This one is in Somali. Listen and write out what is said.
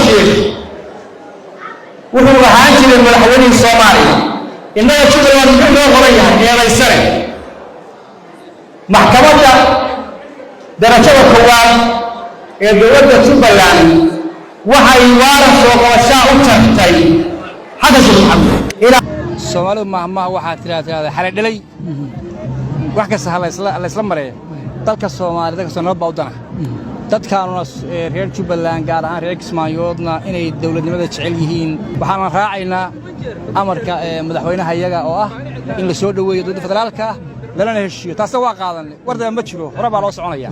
Sheikh wuxuu ahaan jiray madaxweynihii Soomaaliya. Innaga Jubbaland muxuu noo qoran yahay? Eedaysane. Maxkamadda darajada koowaad ee dowladda Jubbaland waxay waaran soo qabashaa u jartay Xasan Sheekh Maxamuud. Soomaalidu mahmaha waxaa tiraahdaa xalay dhalay wax kasta ha laysla mareeyo. Dalka Soomaaliya, dalka nabad baa u dana. Dadkaanuna reer Jubbaland, gaar ahaan reer Kismaayoodna, inay dowladnimada jecel yihiin. Waxaana raacaynaa amarka madaxweynaha iyaga oo ah in la soo dhoweeyo dowladda federaalka ah, lalana heshiiyo. Taasna waa qaadannay. War daba ma jiro, hore baa loo soconaya.